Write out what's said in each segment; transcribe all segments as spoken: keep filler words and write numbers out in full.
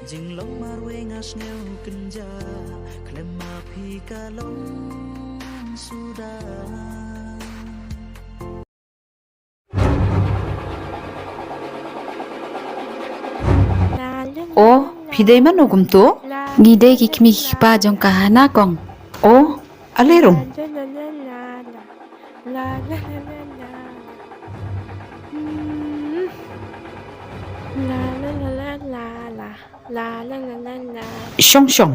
Jinglong marwei nga sngew kynja khlem ma phi ka long suda. O, phi dei mano kumto? Ngi dei ki kmie ki kpa jong ka Hana kong. O, ale rung. Shong shong.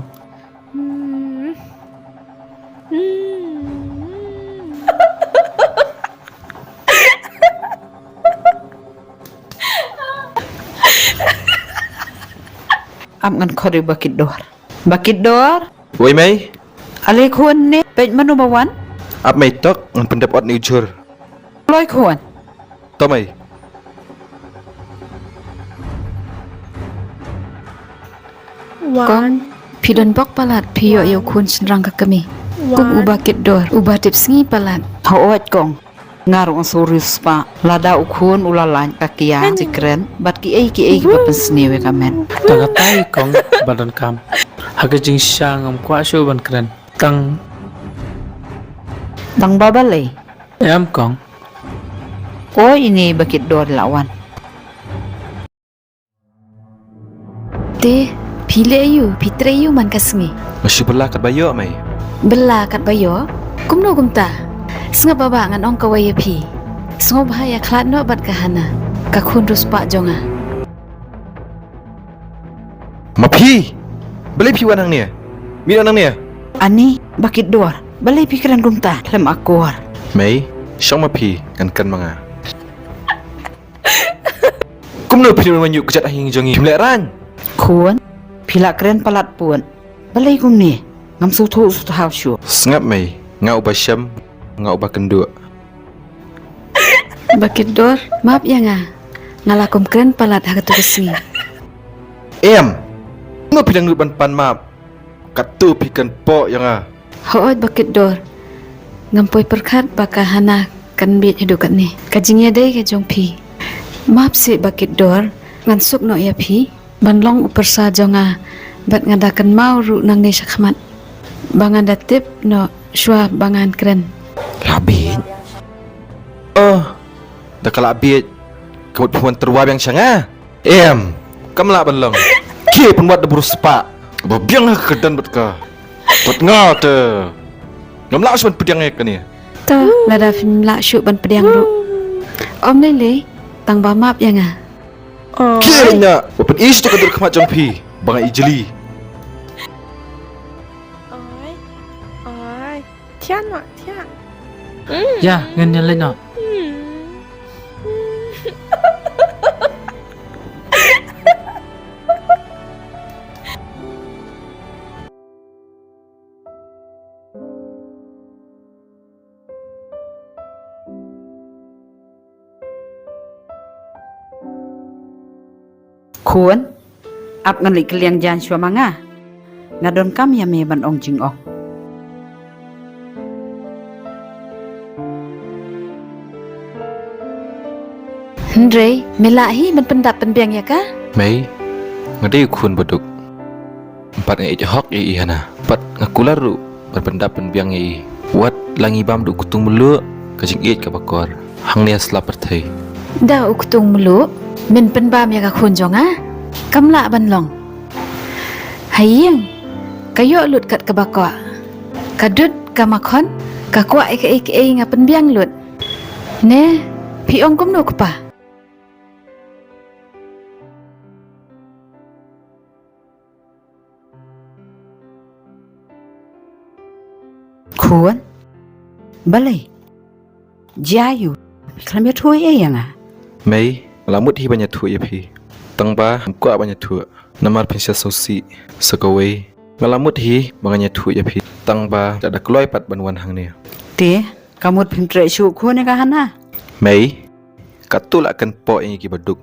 Ap ngan khot ïa u Ba Kitdor. Ba Kitdor. Wei mei. Ale khun ne, peit mano ba wan. Ap mei tok, ngan pyndep ot ne u jhur. Loi khun. To mei. Kong, phi don bok palat phi ïoh ïa u khun shynrang ka kmie. Kum u Ba Kitdor, uba tip sngi palat. Hooid kong. Nga ruh nga sngewriewspah. Lada u khun u la lait ka kiang, ki kren bad kiei kiei kiba pynsniew ïa ka met. Tang katai kong ba donkam. Ha ka jingshisha ngam kwah shuh ban kren. Tang. Tang ba balei? Em kong. Oi ine Ba Kitdor la wan. Te, phi leh aïu, phi trei aïu man ka sngi? Nga shu bylla katba ïoh mei. Bylla katba ïoh? Kumno kumta? Sngap ba bah ngan ong kawei ïa phi. Sngewbha ïakhlad noh bad ka Hana, ka khun riewspah jong nga. Ma phi, balei phi wan hangne? Mih noh nangne. Ani, Ba Kitdor, balei phi kren kumta khlem akor? Mei, shong ma phi, ngan kren ma nga. Kumno phi nym ïoh kjat ha ïing jong ngi, phim lehraiñ? Khun, phi la kren palat pud. Balei kumne? Ngam sngewthuh sngewthuh shuh. Sngap mei, nga uba shem, nga uba kynduh. Ba Kitdor, map ïa nga. Nga la kum kren palat ha katu ka sngi. Em. Kumno phi dang nud ban pan map? Katu phi kren poh ïa nga. Hooid Ba Kitdor. Ngam poi pyrkhat ba ka Hana kan bieit haduh katne. Ka jingïadei ka jong phi. Map seh Ba Kitdor, ngan suk noh ïa phi ban long u pyrsa jong nga bad nga da kynmaw ruh nangne shakhmat ba ngan da tip noh shuwa ba ngan kren. La bieit. Oh, da ka la bieit. Ka mut phi wan tyrwa biang sha nga. Em, kam lah ban long. Ki pynwad da bru spah. Ba biang ha ka kyrdan bad ka. Bad nga te. Ngam lah shuh ban pdiang ïa kane. To, lada phim lah shuh ban pdiang ruh. Ym lei lei, tang ba map ïa nga. Ki ïa nga, ba pyn-i shuh ka dur khmat jong phi. Ba nga i jli. Oi, oi. Thiah noh, thiah. Ïa, ngan ïa leit noh. Khun, ap ngan leit kylliang jaiñ shuwa ma nga. Nga donkam ïa me ban ong jingong. Hynrei me lah hi ban pyndap pynbiang ïa ka? Mei, nga dei u khun baduk. Bad nga ïeit hok ïa i Hana. Bad nga kular ruh ban pyndap pynbiang ïa i. Wat la ngi bam da u ktung mluh, ka jingïeit kaba kor hangne ha sla pyrthei. Da u ktung mluh men pynbam ïa ka khun jong nga? Kam lah ban long. Ha ïing ka ïoh lut kat kaba kwah. Ka dud ka makhon, ka kwah ïa kaei kaei nga pynbiang lut. Ne, phi ong kumno kpa? Khun, balei? Jia ïu, khlem ïathuh ei ïa nga. Mei, nga la mut hi ban ïathuh ïa phi. Tang ba ngam kwah ban ïathuh. Namar phin sa sngewsih sa kawei. Nga la mut hi ba ngan ïathuh ïa phi. Tang ba da da kloi pat ban wan hangne. Te, ka mut phim treh shuh khun ïa ka Hana? Mei, katu la kynpoh ïa ngi kiba duk.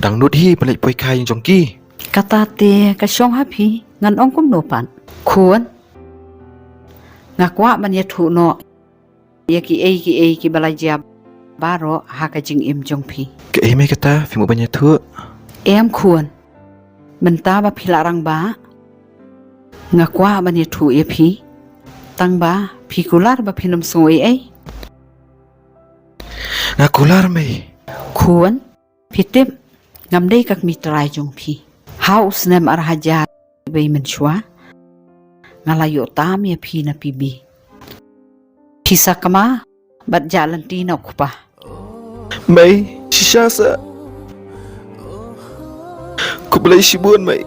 Dang nud hi ban leit poi kha ïing jong ki. Kata te ka shong ha phi, ngan ong kumno pat. Khun, nga kwah ban ïathuh noh ïa kiei kiei kiba la jia. baroh ha ka jingim jong phi. Kaei mai kata, phi mo ban ïathuh? Em khun. Mynta ba phi la rangbah, nga kwah ban ïathuh ïa phi. Tang ba phi kular ba phin ym sngew ei ei. Nga kular mai. Khun, phi tip, ngam dei ka kmie trai jong phi. Ha u snem ar hajar wei mynshuwa, nga la ïoh tam ïa phi na P B. Phi sakma bad jah lynti na u kpa. Mai, shisha sa. Khublei shibun mai.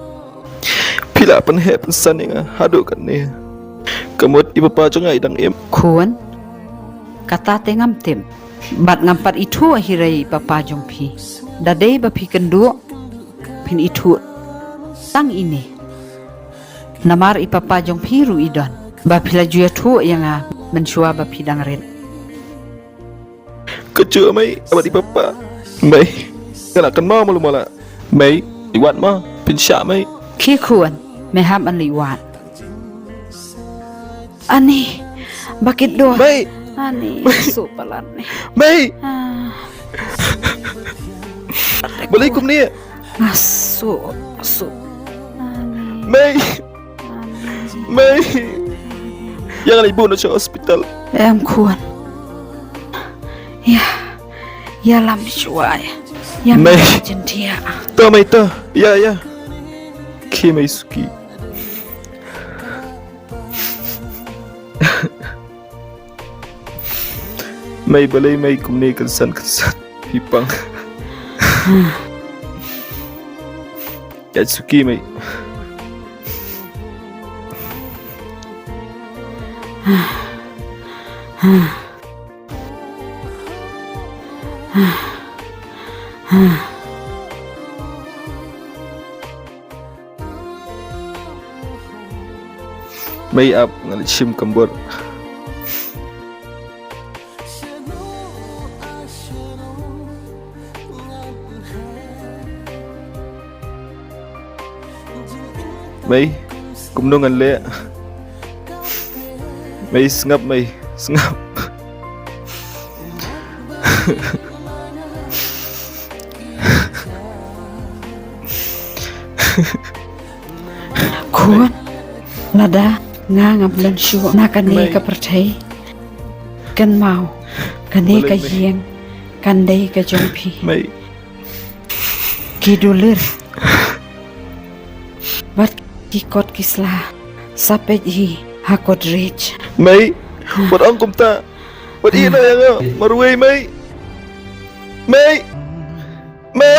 Phi la pynheh pynsan ïa nga haduh katne. Ka mut i papa jong nga i dang im. Khun, kata te ngam tip. Bad ngam pat ithuh hi re i papa jong phi. Da dei ba phi kynduh, phin ithuh tang ine. Namar i papa jong phi ruh i don. Ba phi la ju ïathuh ïa nga mynshuwa ba phi dang rit. Ka ju mai, wat i papa. Mai, nga la kynmaw malu mala. Mai, i wat ma, pynshah mai. Ki khun, me hap ban leh wat. Ani, bakit doh. Mai. Ani, su palat ni. Mai. Ah. Balei kumne. Asu, asu. Ani. Mai. Mai. Ïa nga leit bun sha hospital. Em khun. Ïa. Ïalam shuwa ïa. Ïa Mai. Jyntia. To mai to. Ïa ïa. Ki mai suki. Mai balei mai kumne kynsan kynsan. Pipang. Ïa suki mai. Mai ap nga leit shim kambor. Mai, kumno ngan leh? Mai sngap mai, sngap. Khun, lada nga ngam leit shuh na kane ka pyrthei, kynmaw kane ka ïing kan dei ka jong phi. Ki dulir bad ki kot ki sla sa peit hi ha Godrej. Mai, wat ong kumta. Wat ïeh noh ïa nga marwei mai. Mai. Mai.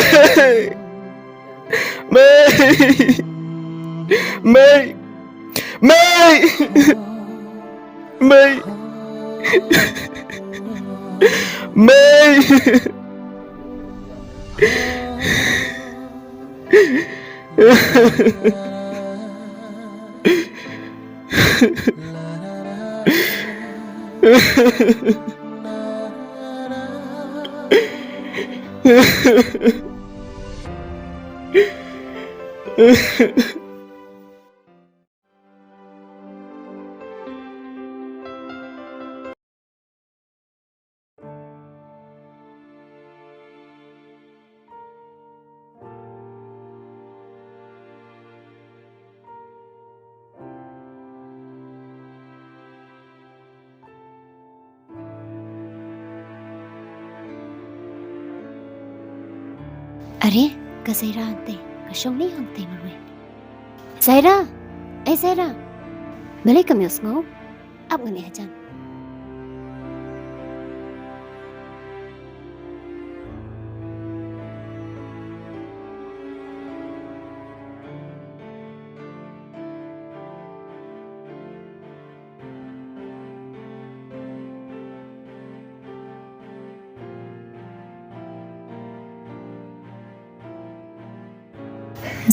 Mai. Mai. Mai. Mai. Mai. Are, ka Zaira hangtei, ka shong lei hangtei marwei. Zaira! Ei Zaira! Balei kam ïohsngew? Ap ngan ïa hajan.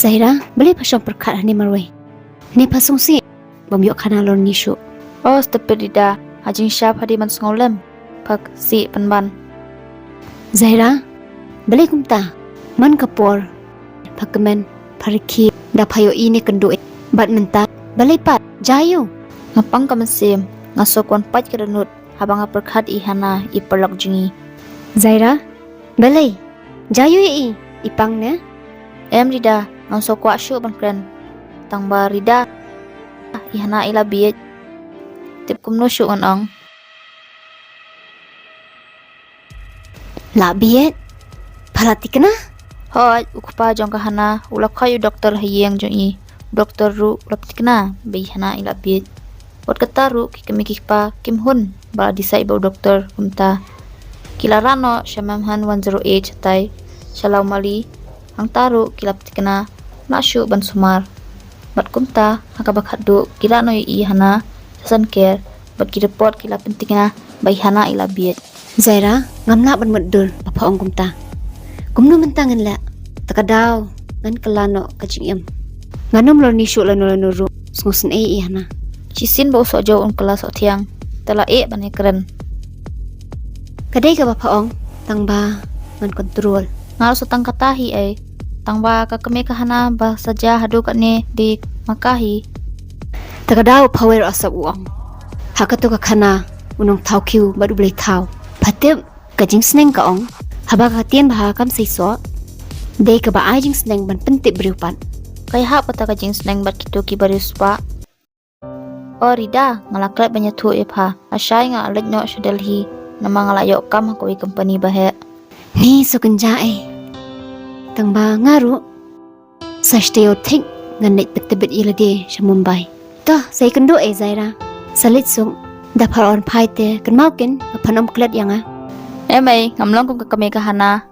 Zaira, balei pha shong pyrkhat hangne marwei? Ne pha sngewsih bym ïoh khana lorni shuh. Oh, stupid Ida, ha jingshai pha dei ban sngew lem, pha sih pynban. Zaira, balei kumta? Man ka por pha kmen, pha rkhie, da pha ïohi ne kynduh. Bad mynta balei pat? Jia ïew. Nga pang ka mynsiem, nga sngewkwah pait ka dohnud haba nga pyrkhat ïa i Hana, i paralok jong ngi. Zaira, balei? Jia ïoh i, i pang ne? Em Rida, ngam sngew kwah shuh ban kren. Tang ba Rida, i Hana i la bieit. Tip kumno shuh ngan ong. La bieit? Pha la thikna? Hooid, u kpa jong ka Hana u la khot ïa u doktor ha ïing jong i. U doktor ruh u la thikna ba i Hana i la bieit. Wat kata ruh ki kmie ki kpa kim hun ba la decide ba u doktor kumta. Ki la rah noh sha Mamhan one zero eight shatai sha Lawmali. Hangta ruh ki la thikna, lah shuh ban sumar. Bad kumta ha kaba khatduh ki rah noh ïa i Hana sha Sunker bad ki report ki la pynthikna ba i Hana i la bieit. Zaira, ngam lah ban mutdur ba pha ong kumta. Kumno mynta ngan leh? Ta ka daw ngan kylla noh ka jingim. Ngan ym lorni shuh lano lano ruh. Sngewsynei i Hana. Shisien ba u Sohjew un kylla Sohthiang, te la eh ban ïakren. Ka dei kaba pha ong, tang ba ngan control. Nga ruh sa tang kata hi ei. Tang ba ka kmie ka Hana ba sa jia haduh katne dei ma ka hi. Ta ka daw pha wer asap u ong. Ha kato ka khana u nongthaw khiew bad u blei thaw. Pha tip, ka jingsneng ka ong, haba ka ktien bha kam seisoh, dei kaba ai jingsneng ban pyntip briew pat. Ka ïahap kata ka jingsneng bad kito ki briew spah. O Rida, nga la klet ban ïathuh ïa pha. Lashai nga leit noh sha Delhi namar nga la ïoh kam ha kawei company ba heh. Ni sukynja ei. Tang ba nga ruh sa sdang ïoh thik ngan leit pyntbit ïa lade sha Mumbai. To, sa ïakynduh ei Zaira. Sa leit suk. Da pha wan phai te kynmaw kin ba phan ym klet ïa nga. Em ei, ngam long kum ka kmie ka Hana.